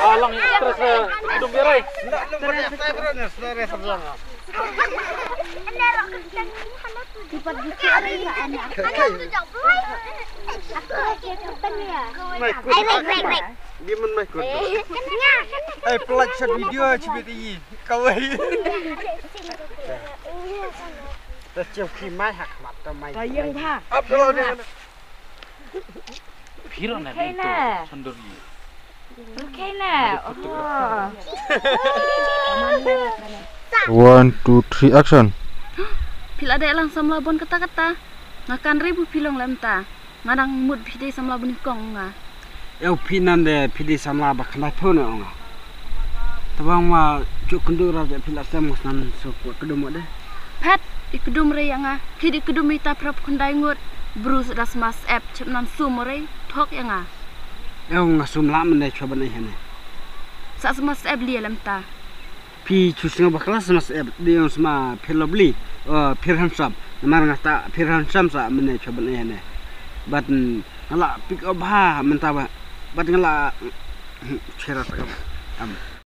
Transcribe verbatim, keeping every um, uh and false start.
Alang stress eh, dum birai. Ai, wait, wait, wait. Di man mai kun. Ai, plat shot video chibit i. Kawai. Ta chiam khi mai hak mat ta mai. Ba yang ba. Ap dolo de. Phiro na. Kaina. Sandor ni. Kaina. Oh. One, two, three, action. Phi la dei lang samla bun kata kata. Nga kan ri bu phi long lem ta. Nga dang mut phi dei samla bun kong nga. Ew phi nan de phi dei samla ba khnai pho ne ong nga. Tabang ma chu kundu ra de phi la sem ngus nan su ko kudum de. Phet i kudum re ya nga. Phi di kudum i ta prap kundai ngut. Bruce das mas ep chep nan sum re thok ya nga. Ew nga sum la men de chwa ban ai hene. Sa mas ep li lem ta. Phi chu sngew bakla sma sep di ong sma phi lovely. Phi handsome. Namar nga ta phi handsome sa mene chwa ban ene. But nga la pick up ha mynta ba. But nga la chera ta am.